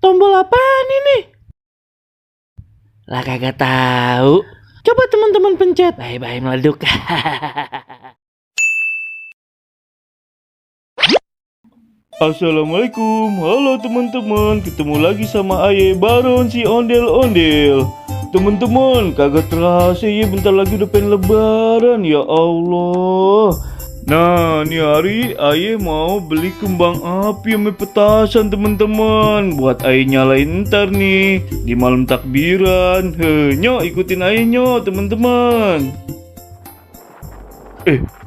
Tombol apaan ini? Lah kagak tahu. Coba teman-teman pencet. Bye-bye meleduk. Assalamualaikum, halo teman-teman, ketemu lagi sama Aye Baron si ondel-ondel. Teman-teman, kagak terasa ya bentar lagi udah pengen lebaran, ya Allah. Nah, nih hari Aye mau beli kembang api sama petasan teman-teman, buat Aye nyalain ntar nih di malam takbiran. Nyok ikutin Aye nyok teman-teman.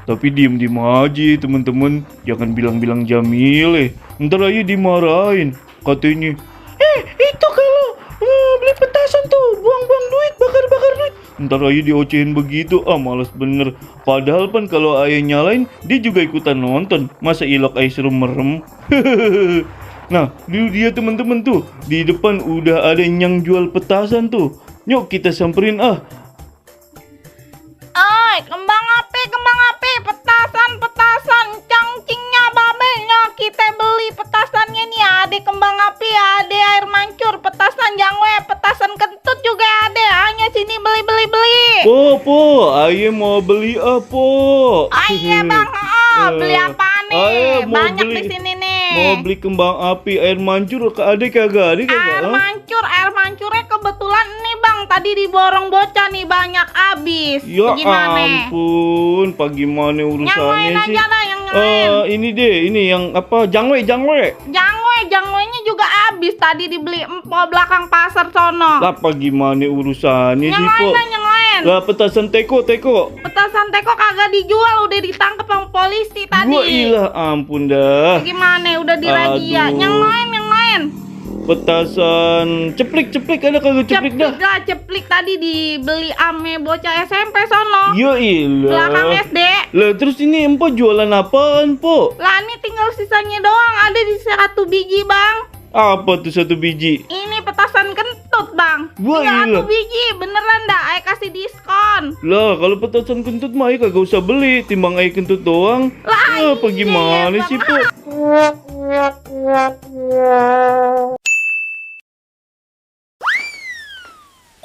Tapi diem-diem aja teman-teman, jangan bilang-bilang Jamil ntar aja dimarahin. Katanya, itu kalau beli petasan tuh buang-buang duit, bakar-bakar duit. Ntar aja diocehin begitu, males bener. Padahal kan kalau ayah nyalain, dia juga ikutan nonton. Masa ilok ayah suruh merem? Nah, dia teman-teman tuh, di depan udah ada yang jual petasan tuh. Yuk kita samperin Oi, kembang api, petasan, cangcingnya babenya. Kita beli petasannya nih, ada kembang api, ada air mancur, petasan jangwe, petasan kentut juga ada. Hanya sini beli. Po, ayah mau beli apa? Iya bang, beli apa nih? Banyak di sini nih. Mau beli kembang api, air mancur, ada kagak? Air mancurnya kebetulan nih bang, tadi diborong bocah nih banyak habis. Ya Gimana? ampun, gimana urusannya Yang lain sih? aja lah, yang lain. Ini deh, ini yang apa? Jangwe. Jangwenya juga habis tadi dibeli empo belakang pasar sono. Lah gimana urusannya Yang sih, lain Po? lah, yang lain. Lah petasan teko. Petasan teko kagak dijual, udah ditangkap sama polisi tadi. Gua ilah ampun dah. Gimana? Udah dirazia. Aduh. Yang lain. Petasan ceplik ada kagak ceplik dah? Ceplik tadi dibeli ame bocah SMP sono. Ya ilah. Belakang SD. Lah terus ini empo jualan apaan, Po? Lah ini tinggal sisanya doang, ada di 1 biji bang. Apa tuh 1 biji? Ini petasan kentut bang. Wah, Tinggal ilah. 1 biji, beneran dah, Ayo kasih diskon. Lah kalau petasan kentut mah Aye kagak usah beli, timbang Aye kentut doang. Lah, Apa gimana iya, sih, Po?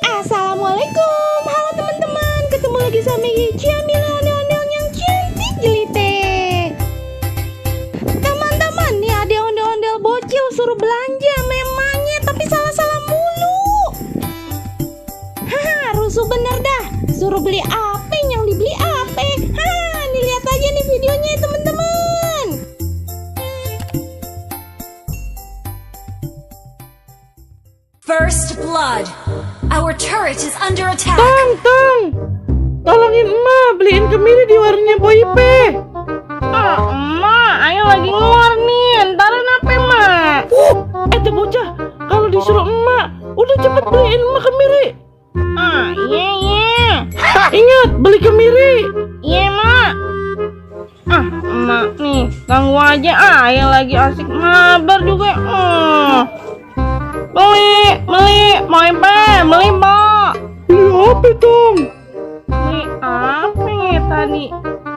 Assalamualaikum, halo teman-teman, ketemu lagi sama Yici ondel-ondel yang cantik jelite. Teman-teman, nih ada ondel-ondel bocil suruh belanja memangnya, tapi salah-salah mulu. Rusuh bener dah, suruh beli apa yang dibeli apa. Nih lihat aja nih videonya teman-teman. First blood. Our turret is under attack. Tang, tolongin emak beliin kemiri di warungnya Boipe. Emak, ayo lagi ngeluar nih, ntaran apa emak? Tuh bocah, kalau disuruh emak, udah cepet beliin emak kemiri. Iya. Ingat, beli kemiri. Iya mak. Emak nih ganggu aja yang lagi asik mabar juga. Beli mbak. Beli apa dong? Beli apa ya tadi?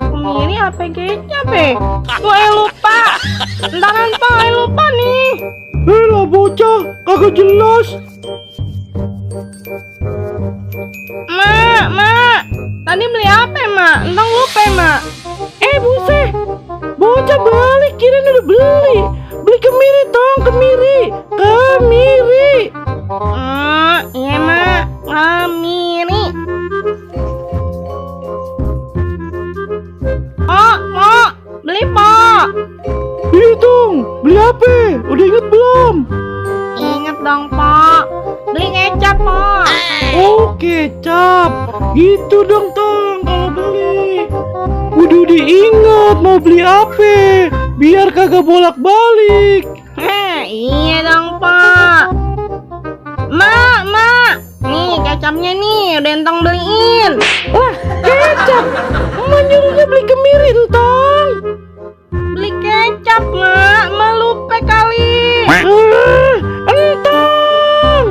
Kemiri apa kecap ya? Gue lupa. Ntaran pak, lupa nih. Lah bocah, kagak jelas. Mak. Tadi beli apa mak? Entang lupa mak. Buset, bocah balik kirain udah beli. Beli kemiri tong, kemiri. Iya mak, kemiri. Mau beli pak. Iya dong, beli apa? Udah inget belum? Ingat dong pak, beli kecap pak. Oh kecap, gitu dong tong kalau beli. Udah diingat mau beli apa? Biar kagak bolak-balik. Iya dong pak. Mak, nih kecapnya nih udah entong beliin. Wah kecap, emak nyuruhnya beli kemiri entong. Beli kecap mak lupa kali. Entong.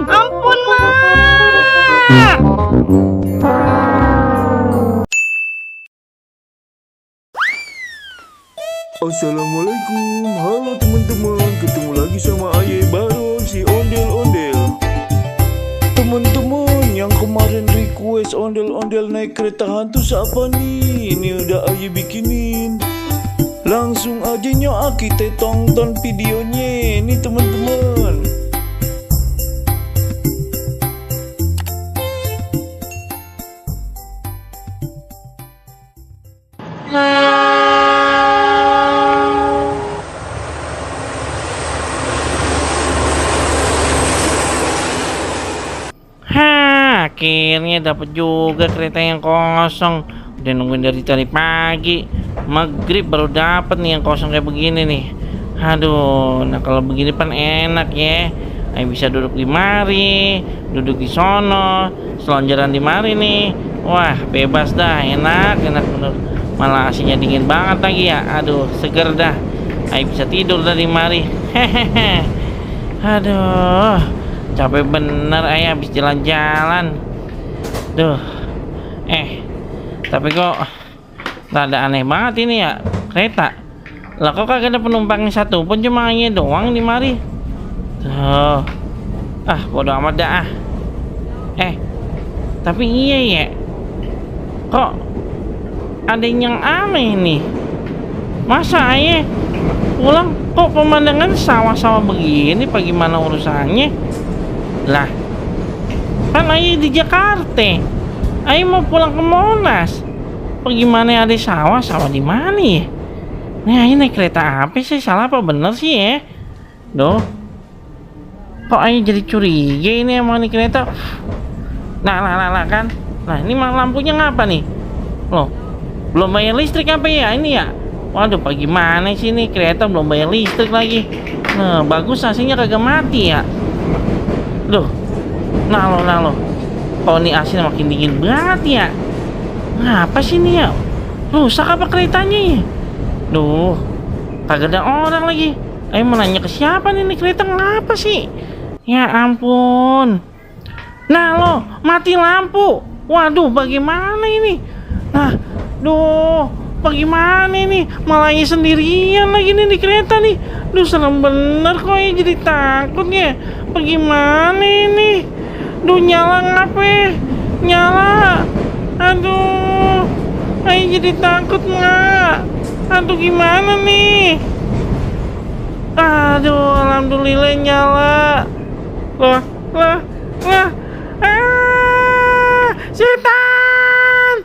Ampun mak. Assalamualaikum, halo teman-teman, ketemu lagi sama Aye Baron si ondel wes ondel-ondel naik kereta hantu siapa nih? Ini udah aja bikinin. Langsung aja nyok kita tonton videonya nih teman-teman. Akhirnya dapat juga kereta yang kosong. Udah nungguin dari tadi pagi. Maghrib baru dapat nih yang kosong kayak begini nih. Aduh, nah kalau begini kan enak ya. Ayo bisa duduk di mari, duduk di sono, selonjoran di mari nih. Wah, bebas dah, enak bener. Malah AC-nya dingin banget lagi ya. Aduh, seger dah. Ayo bisa tidur dah di mari. Hehehe. Aduh, capek bener ayah habis jalan-jalan. Duh. Tapi kok rada aneh banget ini ya kereta. Lah kok kagak ada penumpangnya satu pun, cuma hanya doang di mari. Tuh. Bodo amat dah. Tapi iya ya. Kok ada yang aneh nih. Masa ayah pulang kok pemandangan sawah-sawah begini, bagaimana urusannya? Lah, kan ayah di Jakarta. Ayah mau pulang ke Monas. Bagaimana ada sawah di mana ya? Nih ayah naik kereta apa sih? Salah apa bener sih ya? Duh, kok ayah jadi curiga ini emang nih kereta. Nah kan. Nah ini mah lampunya ngapa nih? Loh, belum bayar listrik apa ya ini ya? Waduh, bagaimana sih nih kereta belum bayar listrik lagi? Nah, bagus AC-nya kagak mati ya. Loh, nah lo. Kok ini AC makin dingin banget ya? Ngapa sih nih ya? Rusak apa keretanya ya? Duh, kagak ada orang lagi. Ayo mau nanya ke siapa nih kereta ngapa sih? Ya ampun. Nah lo, mati lampu. Waduh, bagaimana ini? Nah, duh, bagaimana ini? Malah sendirian lagi nih di kereta nih. Duh, serem bener kok ya, jadi takut ya. Bagaimana ini? Duh, nyala ngapa? Nyala. Aduh, ayo jadi takut nggak? Aduh, gimana nih? Aduh, alhamdulillah nyala. Lah. Setan!